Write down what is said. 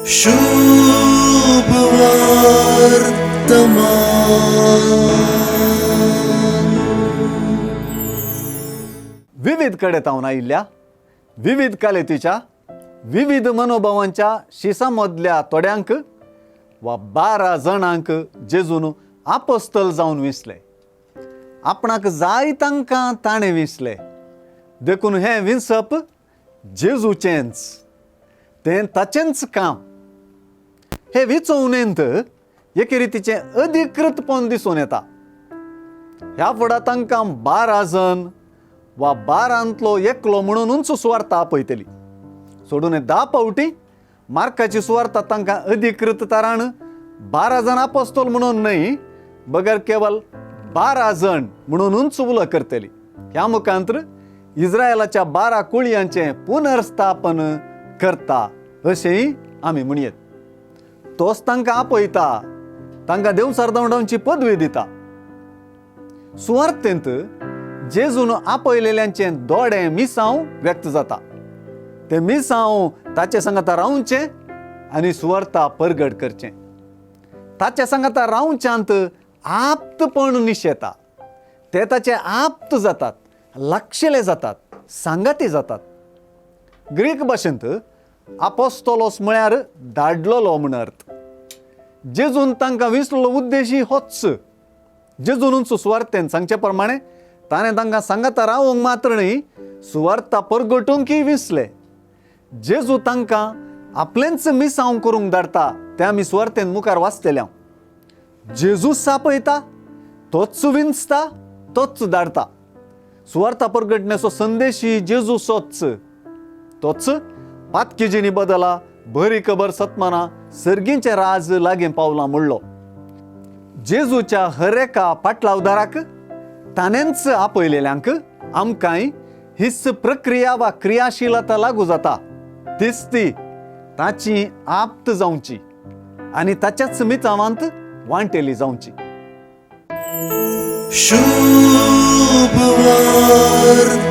शुभ वर्तमान. विविध कडेन तावन आयिल्ल्या विविध कालेतीच्या विविध मनोभावांच्या शिसां मदल्या थोड्यांक वा 12 जाणांक जेजून आपस्तल जावन विसले. आपणाक जाय तांकां ताणें विसले. देखून हें विंसप जेजूचेंच, तें ताचेंच काम. हे विचोवणेंत एके रितीचें अधिकृतपण दिसून येता. ह्या फुडां तांकां 12 जण वा 12ंतलो एकलो म्हणूनच सुवार्ता आपयतली. सोडून 10 फावटी मार्काची सुवार्ता तांकां अधिकृत तरान 12 जाण आपोस्तोल म्हणून न्हय, बगर केवल 12 जण म्हणूनच उलो करतली. ह्या मुखांतर इस्रायलाच्या 12 कुळयांचें पुनर्स्थापन करता अशेंय आमी म्हणयेत. तोच तांकां आपयता, तांकां देवचार दवडांची पदवी दिता. सुवार्थेंत जेजून आपयलेल्यांचें दोडें मिसांव व्यक्त जाता. तें मिसांव ताचे सांगाता रावचें आनी सुवार्ता परगट करचें. ताचे सांगाता रावच्यांत आप्तपण निशेता. ते ताचे आप्त जातात, लागशिले जातात, सांगाती जातात. ग्रीक भाशेंत आपोस्तोलोस म्हळ्यार धाडलोलो म्हण अर्थ. जेजून तांकां विसरलो उद्देशी होच. जेजूनच सुवार्थेन सांगचे प्रमाणे ताणें तांकां सांगाता रावंक मात्र न्हय, सुवार्ता परगटूंकय विसले. जेजू तांकां आपलेंच मिसांव करूंक धाडटा तें आमी सुवार्थेन मुखार वाचतले. जेजू सापयता, तोच विंचता, तोच धाडटा. सुवार्ता परगटण्याचो संदेशी जेजू सोच. तोच पातकेजिनी बदला, बरी खबर सतमाना, सर्गींचें राज लागीं पावलां म्हणलो. जेजूच्या हर एका पाटलावदाराक, ताणेंच आपयलेल्यांक आमकांय हीच प्रक्रिया वा क्रियाशीलता लागू जाता. तीच ती ताची आप्त जावची आनी ताच्याच मितावांत वांटेली जावची. शुभ वर्तमान.